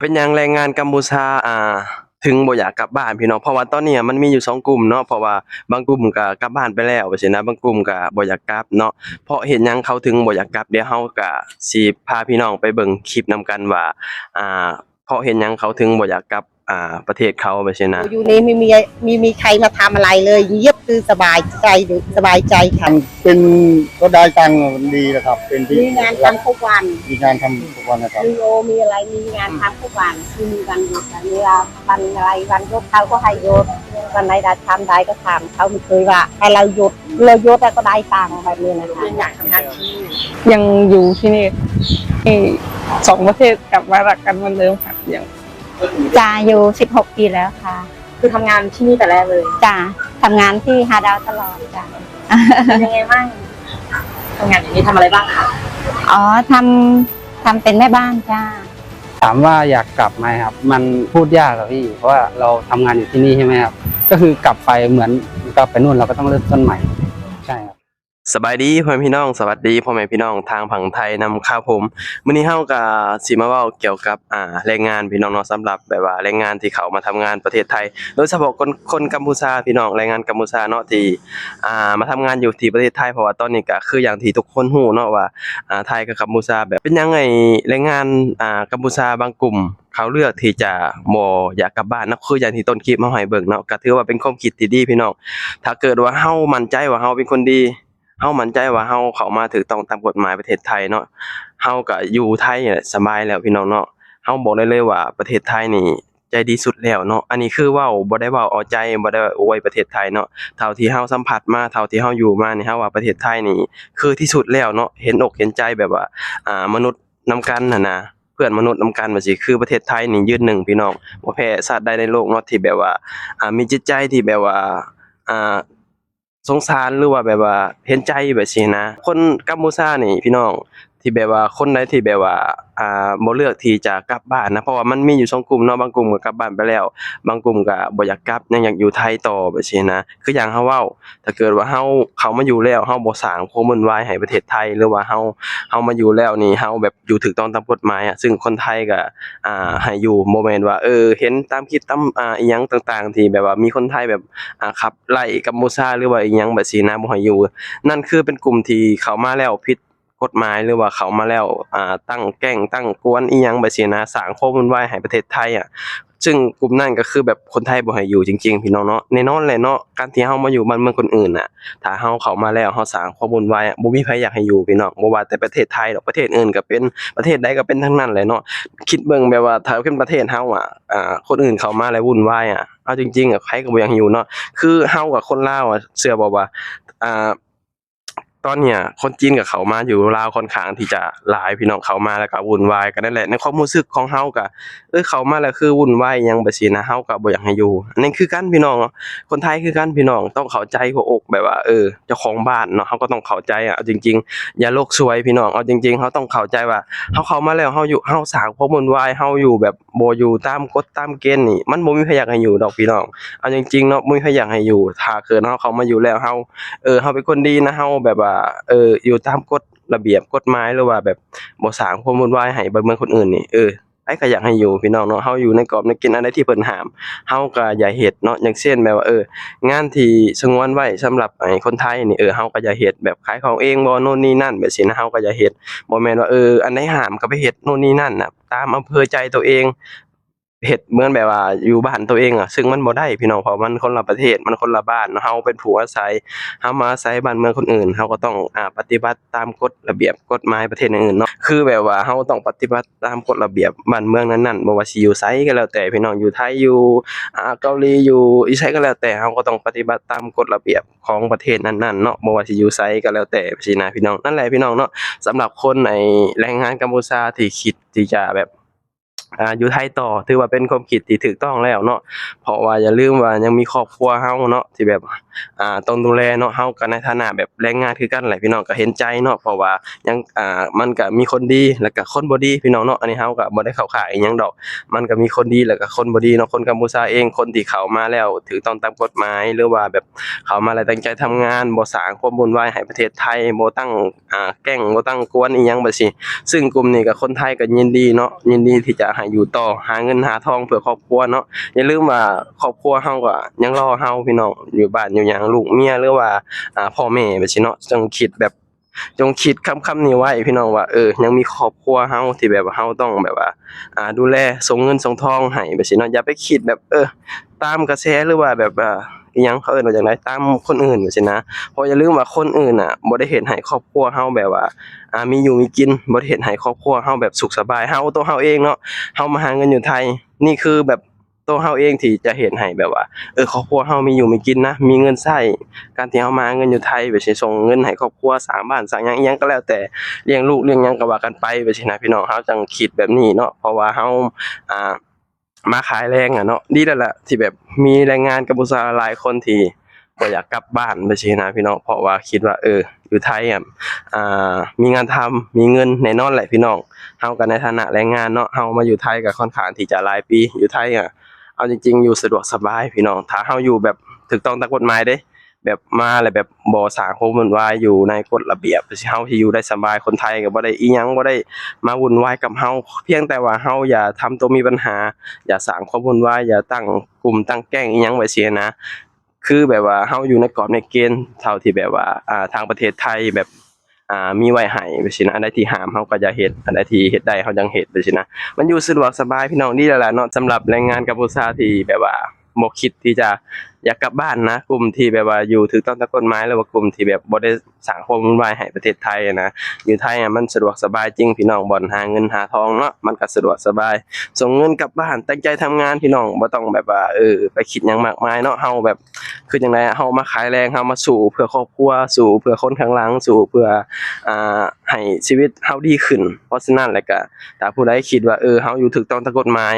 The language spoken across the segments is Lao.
ເປັນຫຍັງແຮງງານກຳປູຊາ ອ່າ ເຖິງບໍ່ຢາກກັບບ້ານພີ່ນ້ອງ? ເພາະວ່າຕອນນີ້ມັນມີຢູ່ສອງກຸ່ມເນາະ, ເພາະວ່າບາງກຸ່ມກໍກັບບ້ານໄປແລ້ວຊີ້ນະ, ບາງກຸ່ມກໍບໍ່ຢາກກັບເນາະ. ເພາະເຫດຫຍັງເຂົາເຖິງບໍ່ຢາກກັບ? ດຽວເຮົາກໍຊິພາພີ່ນ້ອງໄປເບິ່ງຄລິບນຳກັນວ່າ ອ່າ ເພາະເຫດຫຍັງເຂົາເຖິງບໍ່ຢາກກັບ ອ່າ ປະເທດເຂົາແບບຊີ້ນະ. ຢູ່ນີ້ ມີ ມີ ມີ ມີໃຄມາທຳອະໄລເລີຍ ງຽບຄືສະບາຍໃຈ ສະບາຍໃຈຄ່ະ. ເປັນ ກໍໄດ້ຕັງ ມັນດີແລ້ວຄັບ ເປັນທີ່ ມີງານທຳທຸກວັນ ມີງານທຳທຸກວັນນະຄັບ ມີໂອ ມີອະໄລ ມີງານທຳທຸກວັນ ຄືມີວັນຢຸດ ເວລາວັນອະໄລ ວັນຢຸດເຂົາກໍໃຫ້ຢຸດ ວັນໃດໄດ້ທຳໄດ້ກໍທຳ ເຂົາບໍ່ເຄີຍວ່າໃຫ້ເຮົາຢຸດ ເຮົາຢຸດແລ້ວກໍໄດ້ຕັງແບບນີ້ນະຄະ. ຍັງຢາກທຳງານທີ່ ຍັງຢູ່ທີ່ນີ້ ສອງປະເທດກັບມາຮັກກັນເໝືອນເດີມ ຍັງ จ้าอยู่สิบหกปีแล้วค่ะ คือทำงานที่นี่แต่แรกเลย จ้า ทำงานที่ห้าดาวตลอดจ้า เป็นยังไงบ้าง ทำงานอยู่นี่ทำอะไรบ้างคะ อ๋อทำทำเป็นแม่บ้านจ้า ถามว่าอยากกลับไหมครับ มันพูดยากอะพี่ เพราะว่าเราทำงานอยู่ที่นี่ใช่ไหมครับ ก็คือกลับไปเหมือนกลับไปนู่นเราก็ต้องเริ่มต้นใหม่ ใช่ครับ ສະບາຍດີພໍ່ແມ່ພີ່ນ້ອງ ສະຫວັດດີພໍ່ແມ່ພີ່ນ້ອງທາງຝັ່ງໄທນຳຄັບຜົມ. ມື້ນີ້ເຮົາກໍຊິມາເວົ້າກ່ຽວກັບ ອ່າ ແຮງງານພີ່ນ້ອງເນາະ, ສຳລັບແບບວ່າແຮງງານທີ່ເຂົ້າມາທຳງານປະເທດໄທ ໂດຍສະເພາະຄົນ ຄົນກຳປູຊາພີ່ນ້ອງ, ແຮງງານກຳປູຊາເນາະ ທີ່ ອ່າ ມາທຳງານຢູ່ທີ່ປະເທດໄທ. ເພາະວ່າຕອນນີ້ກໍຄືຢ່າງທີ່ທຸກຄົນຮູ້ເນາະວ່າ ອ່າ ໄທກັບກຳປູຊາ ແບບເປັນຫຍັງໄອ້ແຮງງານ ອ່າ ກຳປູຊາບາງກຸ່ມ ເຂົາເລືອກທີ່ຈະບໍ່ຢາກກັບບ້ານເນາະ, ຄືຢ່າງທີ່ຕົ້ນຄລິບເຮົາໃຫ້ເບິ່ງເນາະ. ກໍຖືວ່າເປັນຄວາມຄິດທີ່ດີພີ່ນ້ອງ, ຖ້າເກີດວ່າເຮົາໝັ້ນໃຈວ່າເຮົາເປັນຄົນດີ ເຮົາໝັ້ນໃຈວ່າເຮົາເຂົ້າມາຖືກຕ້ອງຕາມກົດໝາຍປະເທດໄທເນາະ, ເຮົາກໍຢູ່ໄທນີ້ແຫຼະສະບາຍແລ້ວພີ່ນ້ອງເນາະ. ເຮົາບອກໄດ້ເລີຍວ່າປະເທດໄທນີ້ໃຈດີສຸດແລ້ວເນາະ. ອັນນີ້ຄືເວົ້າ ບໍ່ໄດ້ເວົ້າເອົາໃຈ ບໍ່ໄດ້ອວຍປະເທດໄທເນາະ. ເທົ່າທີ່ເຮົາສຳຜັດມາ ເທົ່າທີ່ເຮົາຢູ່ມານີ້ ເຮົາວ່າປະເທດໄທນີ້ຄືທີ່ສຸດແລ້ວເນາະ. ເຫັນອົກເຫັນໃຈແບບວ່າ ອ່າ ມະນຸດນຳກັນຫັ້ນນະ, ເພື່ອນມະນຸດນຳກັນວ່າຊິ ຄືປະເທດໄທນີ້ຢືນໜຶ່ງພີ່ນ້ອງ, ບໍ່ແພ້ຊາດໃດໃນໂລກເນາະ ທີ່ແບບວ່າ ອ່າ ມີຈິດໃຈທີ່ແບບວ່າ ອ່າ ສົງສານ ຫຼືວ່າແບບວ່າເຫັນໃຈແບບຊີ້ນະ. ຄົນກຳປູຊານີ້ພີ່ນ້ອງ ທີ່ແບບວ່າຄົນໃດທີ່ແບບວ່າ ອ່າ ບໍ່ເລືອກທີ່ຈະກັບບ້ານນະ, ເພາະວ່າມັນມີຢູ່ສອງກຸ່ມເນາະ, ບາງກຸ່ມກໍກັບບ້ານໄປແລ້ວ ບາງກຸ່ມກໍບໍ່ຢາກກັບ ຍັງຢາກຢູ່ໄທຕໍ່ແບບຊີ້ນະ. ຄືຢ່າງເຮົາເວົ້າ ຖ້າເກີດວ່າເຮົາເຂົ້າມາຢູ່ແລ້ວ ເຮົາບໍ່ສ້າງຄວາມວຸ້ນວາຍໃຫ້ປະເທດໄທ ຫຼືວ່າເຮົາ ເຮົາມາຢູ່ແລ້ວນີ້ ເຮົາແບບຢູ່ຖືກຕ້ອງຕາມກົດໝາຍອະ, ຊຶ່ງຄົນໄທກໍ ອ່າ ໃຫ້ຢູ່, ບໍ່ແມ່ນວ່າ ເອີ ເຫັນຕາມຄລິບຕາມ ອ່າ ອີ່ຫຍັງຕ່າງໆ ທີ່ແບບວ່າມີຄົນໄທແບບ ອ່າ ຂັບໄລ່ກຳປູຊາ ຫຼືວ່າອີ່ຫຍັງແບບຊີ້ນະ ບໍ່ໃຫ້ຢູ່. ນັ້ນຄືເປັນກຸ່ມທີ່ເຂົ້າມາແລ້ວຜິດກົດໝາຍ ຫຼືວ່າເຂົ້າມາແລ້ວ ອ່າ ຕັ້ງແກ້ງຕັ້ງກວນອີ່ຫຍັງແບບຊີ້ນະ, ສ້າງຄວາມວຸ້ນວາຍໃຫ້ປະເທດໄທອະ, ຊຶ່ງກຸ່ມນັ້ນກໍຄືແບບຄົນໄທບໍ່ໃຫ້ຢູ່ຈິງໆ ພີ່ນ້ອງເນາະ. ແນ່ນອນແຫຼະເນາະ ການທີ່ເຮົາມາຢູ່ບ້ານເມືອງຄົນອື່ນນະ ຖ້າເຮົາເຂົ້າມາແລ້ວ ເຮົາສ້າງຄວາມວຸ້ນວາຍ ບໍ່ມີໃຜຢາກໃຫ້ຢູ່ພີ່ນ້ອງ, ບໍ່ວ່າແຕ່ປະເທດໄທດອກ ປະເທດອື່ນກໍເປັນ ປະເທດໃດກໍເປັນທັງນັ້ນແຫຼະເນາະ. ຄິດເບິ່ງແບບວ່າຖ້າເປັນປະເທດເຮົາອະ ອ່າ ຄົນອື່ນເຂົ້າມາແລ້ວວຸ້ນວາຍອະ ເອົາຈິງໆ ໃຜກໍບໍ່ຢາກໃຫ້ຢູ່ເນາະ. ຄືເຮົາກັບຄົນລາວອະ ເຊື່ອບໍ່ວ່າ ອ່າ ຕອນນີ້ຄົນຈີນກໍເຂົ້າມາຢູ່ລາວຄ່ອນຂ້າງທີ່ຈະຫຼາຍ ພີ່ນ້ອງ, ເຂົ້າມາແລ້ວກໍວຸ້ນວາຍກັນນັ້ນແຫຼະ. ໃນຄວາມຮູ້ສຶກຂອງເຮົາກໍ ເອີ ເຂົ້າມາແລ້ວຄືວຸ້ນວາຍອີ່ຫຍັງແບບຊີ້ນະ ເຮົາກໍບໍ່ຢາກໃຫ້ຢູ່. ອັນນີ້ຄືກັນພີ່ນ້ອງ, ຄົນໄທຄືກັນພີ່ນ້ອງ, ຕ້ອງເຂົ້າໃຈຫົວອົກແບບວ່າ ເອີ ເຈົ້າຂອງບ້ານເນາະ, ເຮົາກໍຕ້ອງເຂົ້າໃຈ. ເອົາຈິງໆ ຢ່າໂລກສວຍພີ່ນ້ອງ, ເອົາຈິງໆ ເຮົາຕ້ອງເຂົ້າໃຈວ່າ ເຮົາເຂົ້າມາແລ້ວ ເຮົາຢູ່ ເຮົາສ້າງຄວາມວຸ້ນວາຍ ເຮົາຢູ່ແບບບໍ່ຢູ່ຕາມກົດຕາມເກນນີ້ ມັນບໍ່ມີໃຜຢາກໃຫ້ຢູ່ດອກພີ່ນ້ອງ. ເອົາຈິງໆເນາະ ບໍ່ມີໃຜຢາກໃຫ້ຢູ່. ຖ້າເກີດເຮົາເຂົ້າມາຢູ່ແລ້ວ ເຮົາ ເອີ ເຮົາເປັນຄົນດີນະ, ເຮົາແບບວ່າ ເອີ ຢູ່ຕາມກົດລະບຽບກົດໝາຍ ຫຼືວ່າແບບບໍ່ສ້າງຄວາມວຸ້ນວາຍໃຫ້ບ້ານເມືອງຄົນອື່ນນີ້ ເອີ ໃຜກໍຢາກໃຫ້ຢູ່ພີ່ນ້ອງເນາະ. ເຮົາຢູ່ໃນກອບໃນເກນອັນໃດທີ່ເພິ່ນຫ້າມ ເຮົາກໍຢ່າເຮັດເນາະ. ຢ່າງເຊັ່ນແບບວ່າ ເອີ ງານທີ່ສະຫງວນໄວ້ສຳລັບໃຫ້ຄົນໄທນີ້ ເອີ ເຮົາກໍຢ່າເຮັດ, ແບບຂາຍຂອງເອງບໍ່ ໂນ່ນນີ້ນັ້ນແບບຊີ້ນະ ເຮົາກໍຢ່າເຮັດ. ບໍ່ແມ່ນວ່າ ເອີ ອັນໃດຫ້າມກໍໄປເຮັດໂນ່ນນີ້ນັ້ນນະ ຕາມອຳເພີໃຈໂຕເອງ, ເຮັດເໝືອນແບບວ່າຢູ່ບ້ານໂຕເອງອະ, ຊຶ່ງມັນບໍ່ໄດ້ພີ່ນ້ອງ, ເພາະມັນຄົນລະປະເທດ ມັນຄົນລະບ້ານເນາະ. ເຮົາເປັນຜູ້ອາໄສ ເຮົາມາອາໄສບ້ານເມືອງຄົນອື່ນ ເຮົາກໍຕ້ອງ ອາ ປະຕິບັດຕາມກົດລະບຽບກົດໝາຍປະເທດອື່ນໆເນາະ. ຄືແບບວ່າເຮົາຕ້ອງປະຕິບັດຕາມກົດລະບຽບບ້ານເມືອງນັ້ນໆ, ບໍ່ວ່າຊິຢູ່ໃສກໍແລ້ວແຕ່ພີ່ນ້ອງ, ຢູ່ໄທ ຢູ່ ອາ ເກົາຫຼີ ຢູ່ ຢູ່ໃສກໍແລ້ວແຕ່ ເຮົາກໍຕ້ອງປະຕິບັດຕາມກົດລະບຽບຂອງປະເທດນັ້ນໆເນາະ, ບໍ່ວ່າຊິຢູ່ໃສກໍແລ້ວແຕ່ຊີ້ນະພີ່ນ້ອງ. ນັ້ນແຫຼະພີ່ນ້ອງເນາະ, ສຳລັບຄົນໃນແຮງງານກຳປູຊາທີ່ຄິດທີ່ຈະແບບ ອ່າ ຢູ່ໄທຕໍ່ ຖືວ່າເປັນຄວາມຄິດທີ່ຖືກຕ້ອງແລ້ວເນາະ, ເພາະວ່າຢ່າລືມວ່າຍັງມີຄອບຄົວເຮົາເນາະ ທີ່ແບບ ອ່າ ຕ້ອງດູແລເນາະ. ເຮົາກໍໃນຖານະແບບແຮງງານຄືກັນແຫຼະພີ່ນ້ອງ, ກໍເຫັນໃຈເນາະ, ເພາະວ່າຍັງ ອ່າ ມັນກໍມີຄົນດີ ແລ້ວກໍຄົນບໍ່ດີພີ່ນ້ອງເນາະ. ອັນນີ້ເຮົາກໍບໍ່ໄດ້ເຂົ້າຂ້າງອີ່ຫຍັງດອກ, ມັນກໍມີຄົນດີ ແລ້ວກໍຄົນບໍ່ດີເນາະ. ຄົນກຳປູຊາເອງ ຄົນທີ່ເຂົ້າມາແລ້ວຖືກຕ້ອງຕາມກົດໝາຍ ຫຼືວ່າແບບເຂົ້າມາແລ້ວຕັ້ງໃຈທຳງານ, ບໍ່ສ້າງຄວາມວຸ້ນວາຍໃຫ້ປະເທດໄທ, ບໍ່ຕັ້ງ ອ່າ ແກ້ງ ບໍ່ຕັ້ງກວນອີ່ຫຍັງແບບຊີ້, ຊຶ່ງກຸ່ມນີ້ກໍຄົນໄທກໍຍິນດີເນາະ, ຍິນດີທີ່ຈະ ຢູ່ຕໍ່ ຫາເງິນຫາທອງເພື່ອຄອບຄົວເນາະ. ຢ່າລືມວ່າຄອບຄົວເຮົາກໍຍັງລໍເຮົາ ພີ່ນ້ອງ, ຢູ່ບ້ານຢູ່ຫຍັງ ລູກເມຍ ຫຼືວ່າ ອ່າ ພໍ່ແມ່ ແບບຊີ້ເນາະ. ຈົ່ງຄິດແບບ ຈົ່ງຄິດຄຳ ຄຳນີ້ໄວ້ ພີ່ນ້ອງ, ວ່າ ເອີ ຍັງມີຄອບຄົວເຮົາທີ່ແບບວ່າເຮົາຕ້ອງແບບວ່າ ອ່າ ດູແລ ສົ່ງເງິນສົ່ງທອງໃຫ້ ແບບຊີ້ເນາະ. ຢ່າໄປຄິດແບບ ເອີ ຕາມກະແສ ຫຼືວ່າແບບ ອ່າ ອີ່ຫຍັງ ເຂົາເອີ້ນວ່າຈັ່ງໃດ ຕາມຄົນອື່ນ ແບບຊີ້ນະ. ເພາະຢ່າລືມວ່າຄົນອື່ນນະບໍ່ໄດ້ເຮັດໃຫ້ຄອບຄົວເຮົາແບບວ່າ ອ່າ ມີຢູ່ມີກິນ, ບໍ່ໄດ້ເຮັດໃຫ້ຄອບຄົວເຮົາແບບສຸກສະບາຍ. ເຮົາ ຕົວເຮົາເອງເນາະ ເຮົາມາຫາເງິນຢູ່ໄທ ນີ້ຄືແບບ ຕົວເຮົາເອງທີ່ຈະເຮັດໃຫ້ແບບວ່າ ເອີ ຄອບຄົວເຮົາມີຢູ່ມີກິນນະ ມີເງິນໃຊ້. ການທີ່ເຮົາມາຫາເງິນຢູ່ໄທ ແບບຊິສົ່ງເງິນໃຫ້ຄອບຄົວ ສ້າງບ້ານສ້າງຫຍັງ ອີ່ຫຍັງກໍແລ້ວແຕ່ ລ້ຽງລູກລ້ຽງຫຍັງກໍວ່າກັນໄປ ແບບຊີ້ນະ ພີ່ນ້ອງ. ເຮົາຈັ່ງຄິດແບບນີ້ເນາະ ເພາະວ່າເຮົາ ອ່າ ມາຂາຍແຮງອະເນາະ. ດີແລ້ວລະທີ່ແບບມີແຮງງານກຳພູຊາຫຼາຍຄົນທີ່ບໍ່ຢາກກັບບ້ານ ແບບຊີ້ນະ ພີ່ນ້ອງ, ເພາະວ່າຄິດວ່າ ເອີ ຢູ່ໄທ ອ່າ ອ່າ ມີງານທຳ ມີເງິນແນ່ນອນແຫຼະ ພີ່ນ້ອງ. ເຮົາກໍໃນຖານະແຮງງານເນາະ ເຮົາມາຢູ່ໄທກໍຄ່ອນຂ້າງທີ່ຈະຫຼາຍປີ. ຢູ່ໄທ ອ່າ ເອົາຈິງໆ ຢູ່ສະດວກສະບາຍ ພີ່ນ້ອງ, ຖ້າເຮົາຢູ່ແບບຖືກຕ້ອງຕາມກົດໝາຍເດ້ ແບບມາແລ້ວແບບບໍ່ສ້າງຄວາມວຸ່ນວາຍຢູ່ໃນກົດລະບຽບ ເຮົາຊິຢູ່ໄດ້ສະບາຍ. ຄົນໄທກໍບໍ່ໄດ້ອີ່ຫຍັງ ບໍ່ໄດ້ມາວຸ່ນວາຍກັບເຮົາ, ພຽງແຕ່ວ່າເຮົາຢ່າທຳຕົວມີບັນຫາ, ຢ່າສ້າງຄວາມວຸ່ນວາຍ, ຢ່າຕັ້ງກຸ່ມຕັ້ງແກ້ງອີ່ຫຍັງໄວ້ຊີ້ນະ. ຄືແບບວ່າເຮົາຢູ່ໃນກອບໃນເກນເທົ່າທີ່ແບບວ່າ ອ່າ ທາງປະເທດໄທແບບ ອ່າ ມີໄວ້ໃຫ້ ແບບຊີ້ນະ. ອັນໃດທີ່ຫ້າມເຮົາກໍຢ່າເຮັດ, ອັນໃດທີ່ເຮັດໄດ້ເຮົາຈັ່ງເຮັດ ແບບຊີ້ນະ. ມັນຢູ່ສະດວກສະບາຍ ພີ່ນ້ອງ, ດີແລ້ວລະເນາະ ສຳລັບແຮງງານກຳພູຊາທີ່ແບບວ່າບໍ່ຄິດທີ່ຈະຢາກກັບບ້ານນະ, ກຸ່ມທີ່ແບບວ່າຢູ່ຖືກຕ້ອງຕາມກົດໝາຍ ຫຼືວ່າກຸ່ມທີ່ແບບບໍ່ໄດ້ສ້າງຄວາມວຸ່ນວາຍໃຫ້ປະເທດໄທນະ. ຢູ່ໄທນະມັນສະດວກສະບາຍຈິງ ພີ່ນ້ອງ, ບ່ອນຫາເງິນຫາທອງເນາະ ມັນກໍສະດວກສະບາຍ. ສົ່ງເງິນກັບບ້ານ, ຕັ້ງໃຈທຳງານ ພີ່ນ້ອງ, ບໍ່ຕ້ອງແບບວ່າ ເອີ ໄປຄິດຫຍັງມາກມາຍເນາະ. ເຮົາແບບ ຄືຈັ່ງໃດ ເຮົາມາຂາຍແຮງ, ເຮົາມາສູ້ເພື່ອຄອບຄົວ, ສູ້ເພື່ອຄົນຂ້າງຫຼັງ, ສູ້ເພື່ອ ອ່າ ໃຫ້ຊີວິດເຮົາດີຂຶ້ນ. ເພາະສະນັ້ນແລ້ວກະ ຖ້າຜູ້ໃດຄິດວ່າ ເອີ ເຮົາຢູ່ຖືກຕ້ອງຕາມກົດໝາຍ,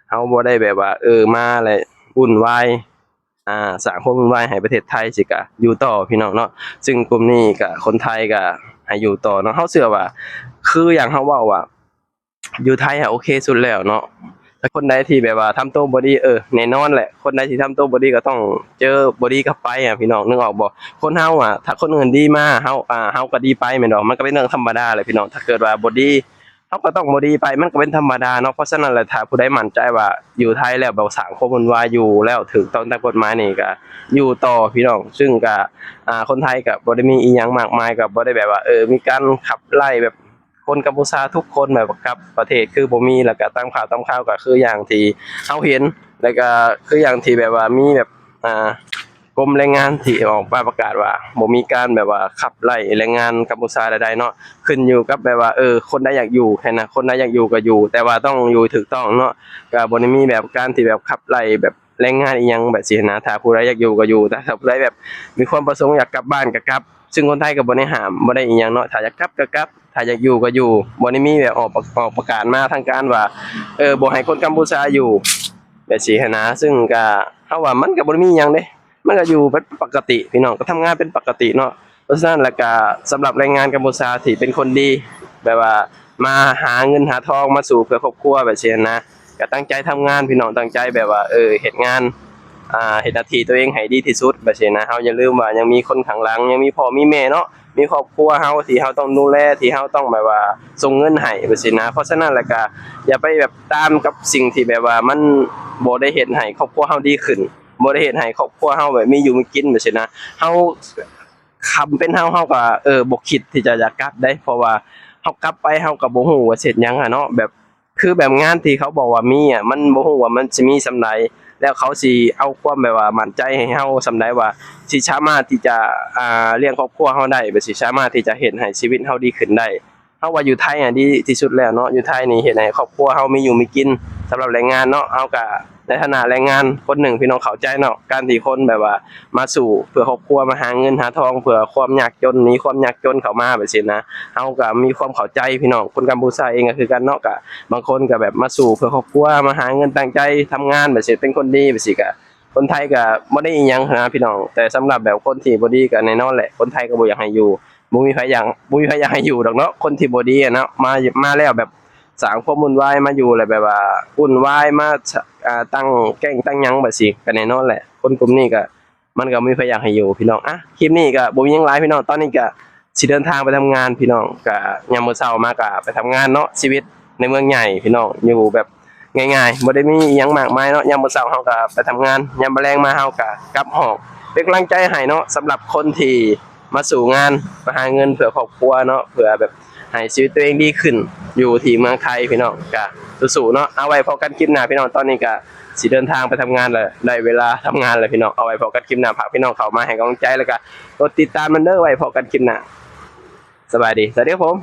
ເຮົາບໍ່ໄດ້ແບບວ່າ ເອີ ມາແລ້ວວຸ່ນວາຍ ອ່າ ສ້າງຄວາມວຸ່ນວາຍໃຫ້ປະເທດໄທ ຊິກະຢູ່ຕໍ່ ພີ່ນ້ອງເນາະ. ຊຶ່ງກຸ່ມນີ້ກະຄົນໄທກະໃຫ້ຢູ່ຕໍ່ເນາະ. ເຮົາເຊື່ອວ່າ ຄືຢ່າງເຮົາເວົ້າວ່າ ຢູ່ໄທຫາໂອເຄສຸດແລ້ວເນາະ. ແຕ່ຄົນໃດທີ່ແບບວ່າທຳໂຕບໍ່ດີ ເອີ ແນ່ນອນແຫຼະ ຄົນໃດທີ່ທຳໂຕບໍ່ດີກໍຕ້ອງເຈີບໍ່ດີກັບໄປອະ ພີ່ນ້ອງ ນຶກອອກບໍ່? ຄົນເຮົາອະ ຖ້າຄົນອື່ນດີມາ ເຮົາ ອ່າ ເຮົາກໍດີໄປແມ່ນບໍ່? ມັນກໍເປັນເລື່ອງທຳມະດາແຫຼະ ພີ່ນ້ອງ. ຖ້າເກີດວ່າບໍ່ດີ ເຮົາກໍຕ້ອງບໍ່ດີໄປ ມັນກໍເປັນທຳມະດາເນາະ. ເພາະສະນັ້ນແຫຼະ ຖ້າຜູ້ໃດໝັ້ນໃຈວ່າຢູ່ໄທແລ້ວ ແບບສ້າງຄວາມວຸ່ນວາຍ ຢູ່ແລ້ວຖືກຕ້ອງຕາມກົດໝາຍນີ້ ກໍຢູ່ຕໍ່ ພີ່ນ້ອງ. ຊຶ່ງກໍ ອ່າ ຄົນໄທກໍບໍ່ໄດ້ມີອີ່ຫຍັງມາກມາຍ ກໍບໍ່ໄດ້ແບບວ່າ ເອີ ມີການຂັບໄລ່ແບບ ຄົນກຳພູຊາທຸກຄົນແບບກັບປະເທດຄືບໍ່ມີ. ແລ້ວກະຕາມຂ່າວຕາມຄາວກະຄືຢ່າງທີ່ເຮົາເຫັນ ແລ້ວກະຄືຢ່າງທີ່ແບບວ່າມີແບບ ອ່າ ກົມແຮງງານທີ່ອອກມາປະກາດວ່າບໍ່ມີການແບບວ່າຂັບໄລ່ແຮງງານກຳພູຊາໃດໆເນາະ. ຂຶ້ນຢູ່ກັບແບບວ່າ ເອີ ຄົນໃດຢາກຢູ່ແຄ່ນັ້ນ ຄົນໃດຢາກຢູ່ກໍຢູ່ ແຕ່ວ່າຕ້ອງຢູ່ໃຫ້ຖືກຕ້ອງເນາະ. ກະບໍ່ໄດ້ມີແບບການທີ່ແບບຂັບໄລ່ແບບ ແຮງງານອີ່ຫຍັງແບບຊີ້ນະ. ຖ້າຜູ້ໃດຢາກຢູ່ກໍຢູ່ ແຕ່ຖ້າຜູ້ໃດແບບມີຄວາມປະສົງຢາກກັບບ້ານກໍກັບ. ຊຶ່ງຄົນໄທກໍບໍ່ໄດ້ຫ້າມ ບໍ່ໄດ້ອີ່ຫຍັງເນາະ. ຖ້າຢາກກັບກໍກັບ ຖ້າຢາກຢູ່ກໍຢູ່ ບໍ່ໄດ້ມີແບບອອກປະ ອອກປະກາດມາທາງການວ່າ ເອີ ບໍ່ໃຫ້ຄົນກຳພູຊາຢູ່ແບບຊີ້ຫັ້ນນະ. ຊຶ່ງກໍ ເຮົາວ່າມັນກໍບໍ່ໄດ້ມີຫຍັງເດ້ ມັນກໍຢູ່ເປັນປົກກະຕິ ພີ່ນ້ອງ ກໍທຳງານເປັນປົກກະຕິເນາະ. ເພາະສະນັ້ນແລ້ວກໍສຳລັບແຮງງານກຳພູຊາທີ່ເປັນຄົນດີ ແບບວ່າມາຫາເງິນຫາທອງ ມາສູ້ເພື່ອຄອບຄົວແບບຊີ້ນະ ກໍຕັ້ງໃຈທຳງານ ພີ່ນ້ອງ ຕັ້ງໃຈແບບວ່າ ເອີ ເຮັດງານ ອ່າ ເຮັດໜ້າທີ່ຕົວເອງໃຫ້ດີທີ່ສຸດແບບຊີ້ນະ. ເຮົາຢ່າລືມວ່າຍັງມີຄົນຂ້າງຫຼັງ ຍັງມີພໍ່ມີແມ່ເນາະ ມີຄອບຄົວເຮົາທີ່ເຮົາຕ້ອງດູແລ ທີ່ເຮົາຕ້ອງແບບວ່າສົ່ງເງິນໃຫ້ແບບຊີ້ນະ. ເພາະສະນັ້ນແລ້ວກໍຢ່າໄປແບບຕາມກັບສິ່ງທີ່ແບບວ່າມັນບໍ່ໄດ້ເຮັດໃຫ້ຄອບຄົວເຮົາດີຂຶ້ນ ບໍ່ໄດ້ເຮັດໃຫ້ຄອບຄົວເຮົາແບບມີຢູ່ມີກິນແບບຊີ້ນະ. ເຮົາ ຄຳເປັນເຮົາ ເຮົາກໍ ເອີ ບໍ່ຄິດທີ່ຈະຢາກກັບເດ້ ເພາະວ່າເຮົາກັບໄປ ເຮົາກໍບໍ່ຮູ້ວ່າຊິເຮັດຫຍັງຫັ້ນເນາະ. ແບບ ຄືແບບງານທີ່ເຂົາບອກວ່າມີອະ ມັນບໍ່ຮູ້ວ່າມັນຊິມີສ່ຳໃດ ແລ້ວເຂົາຊິເອົາຄວາມແບບວ່າໝັ້ນໃຈໃຫ້ເຮົາສ່ຳໃດ ວ່າຊິສາມາດທີ່ຈະ ອ່າ ລ້ຽງຄອບຄົວເຮົາໄດ້ ແບບຊິສາມາດທີ່ຈະເຮັດໃຫ້ຊີວິດເຮົາດີຂຶ້ນໄດ້. ເຮົາວ່າຢູ່ໄທອະດີທີ່ສຸດແລ້ວເນາະ, ຢູ່ໄທນີ້ເຮັດໃຫ້ຄອບຄົວເຮົາມີຢູ່ມີກິນ. ສຳລັບແຮງງານເນາະ ເຮົາກະໃນຖານະແຮງງານຄົນໜຶ່ງ ພີ່ນ້ອງເຂົ້າໃຈເນາະ, ການທີ່ຄົນແບບວ່າມາສູ້ເພື່ອຄອບຄົວ ມາຫາເງິນຫາທອງ ເພື່ອຄວາມຍາກຈົນ ໜີຄວາມຍາກຈົນເຂົ້າມາແບບຊີ້ນະ, ເຮົາກະມີຄວາມເຂົ້າໃຈ ພີ່ນ້ອງ. ຄົນກຳປູຊາເອງກະຄືກັນເນາະ, ກະບາງຄົນກະແບບມາສູ້ເພື່ອຄອບຄົວ ມາຫາເງິນ ຕັ້ງໃຈທຳງານແບບຊີ້ ເປັນຄົນດີແບບຊີ້, ກະຄົນໄທກະບໍ່ໄດ້ອີ່ຫຍັງຫັ້ນນະ ພີ່ນ້ອງ. ແຕ່ສຳລັບແບບຄົນທີ່ບໍ່ດີກະແນ່ນອນແຫຼະ ຄົນໄທກະບໍ່ຢາກໃຫ້ຢູ່ ບໍ່ມີໃຜຢາກ ບໍ່ມີໃຜຢາກໃຫ້ຢູ່ດອກເນາະ. ຄົນທີ່ບໍ່ດີອະເນາະ ມາ ມາແລ້ວແບບສ້າງຄວາມວຸ່ນວາຍ ມາຢູ່ແລ້ວແບບວ່າວຸ່ນວາຍ ມາ ອ່າ ຕັ້ງແກ້ງຕັ້ງຫຍັງແບບຊີ້ ກະແນ່ນອນແຫຼະ ຄົນກຸ່ມນີ້ກະ ມັນກະບໍ່ມີໃຜຢາກໃຫ້ຢູ່ ພີ່ນ້ອງ. ອ່ະ ຄລິບນີ້ກະບໍ່ມີຫຍັງຫຼາຍ ພີ່ນ້ອງ, ຕອນນີ້ກະຊິເດີນທາງໄປທຳງານ ພີ່ນ້ອງ. ກະຍາມມື້ເຊົ້າມາກະໄປທຳງານເນາະ, ຊີວິດໃນເມືອງໃຫຍ່ ພີ່ນ້ອງ, ຢູ່ແບບ ງ່າຍໆ ບໍ່ໄດ້ມີອີ່ຫຍັງມາກມາຍເນາະ. ຍາມມື້ເຊົ້າເຮົາກໍໄປທຳງານ ຍາມແລງມາເຮົາກໍກັບຫ້ອງ. ເປັນກຳລັງໃຈໃຫ້ເນາະ ສຳລັບຄົນທີ່ມາສູ້ງານ ມາຫາເງິນເພື່ອຄອບຄົວເນາະ ເພື່ອແບບໃຫ້ຊີວິດຕົວເອງດີຂຶ້ນ ຢູ່ທີ່ເມືອງໄທພີ່ນ້ອງ. ກໍສູ້ໆເນາະ ເອົາໄວ້ພໍ້ກັນຄລິບໜ້າພີ່ນ້ອງ. ຕອນນີ້ກໍຊິເດີນທາງໄປທຳງານແລ້ວ ໄດ້ເວລາທຳງານແລ້ວພີ່ນ້ອງ. ເອົາໄວ້ພໍ້ກັນຄລິບໜ້າ ຝາກພີ່ນ້ອງເຂົ້າມາໃຫ້ກຳລັງໃຈ ແລ້ວກໍກົດຕິດຕາມນຳເດີ. ໄວ້ພໍ້ກັນຄລິບໜ້າ. ສະບາຍດີ ສະຫວັດດີຄັບຜົມ.